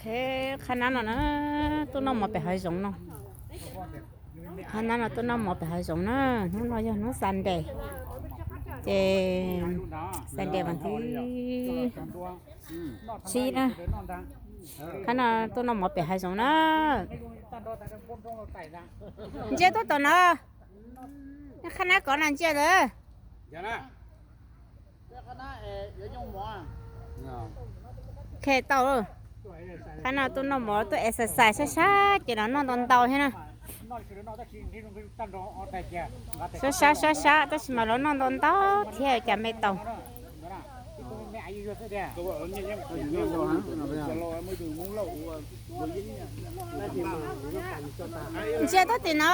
Qhab nab no na, tuaj noj mov pem hav zoov no. Qhab nab no tuaj noj mov pem hav zoov na. Hnub no yog hnub Sunday, ces Sunday vas thib tsib na. Qhab no tuaj noj mov pem hav zoov na. Ntsia tuaj tom no. Qhab nab kov no ntsia ntawd. Khe tau. Qhab no tuaj noj mov tuaj exercise sab sab ces los noj ntau ntau thiab na. Sab sab sab sab tab sis mas los noj ntau ntau thiab cas me tau. Ntsia tuaj tim no.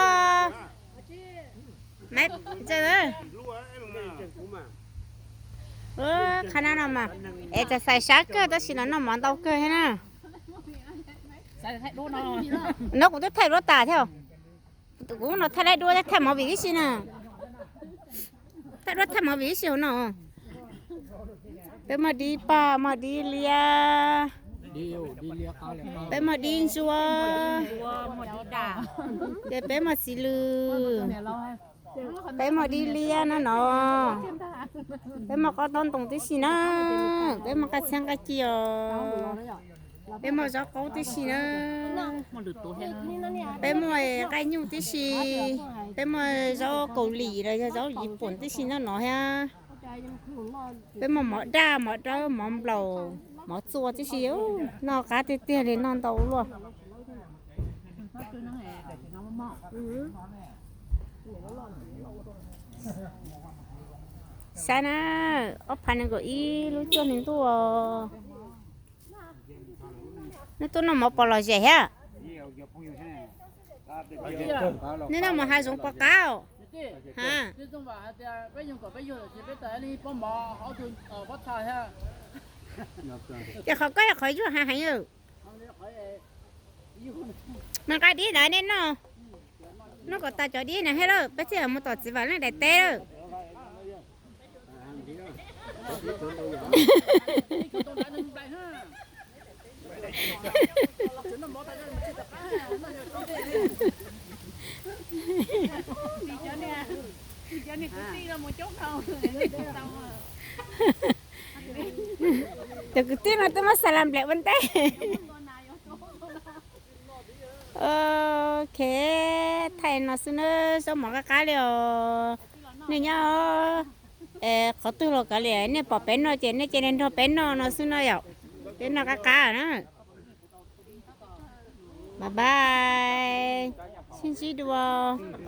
Qhab nab no mas exercise sab kawg tab sis los noj mov ntau kawg thiab na. No kuv twb thaij duab tas thiab. Kuv no thaij laib duab thaij movie tib si na. Thaij duab thaij movie tib si hauv no. Peb muaj dib paj, muaj dib liab, peb muaj dib ntsuab, ces peb muaj txiv lws, peb muaj dib liab na no, peb muaj qaub taub ntoo tib si na, peb muaj qaj txhiab qaj ci os, peb muaj zaub qaub tib si na, peb muaj qaj nyuj tib si, peb muaj zaub Kaus Lim los yog zaub Yiv Poom tib si na no thiab. Peb muaj mov daj, mov dawb, mov nplaum, mov txua tib si, noj qab tiag tiag li, noj ntau luaj. Saib na, ob phav nees nkaum ib lub cuaj hli ntuj. Nej tuaj noj mov pom lom zem thiab. Nej noj mov hav zoov pom qab os. Ces qhov koj yog qhov yuag heev heev. Mas nqa dib ntawd nej noj, noj kom tas cov dib na thiab lawm, peb thiaj mus tom txiv Vam Leej daim teb lawm. Cov kwv tij no twb muab xa las nplaim ua ntej. Ok, thaij no xwb na, zaub mov qab qab li os. Nej nyob qhov twg los kav liam, nej pom peb noj ces nej cia li nrog peb noj no xwb no yom. Peb noj qab qab na. Bye bye, sib ntsib dua.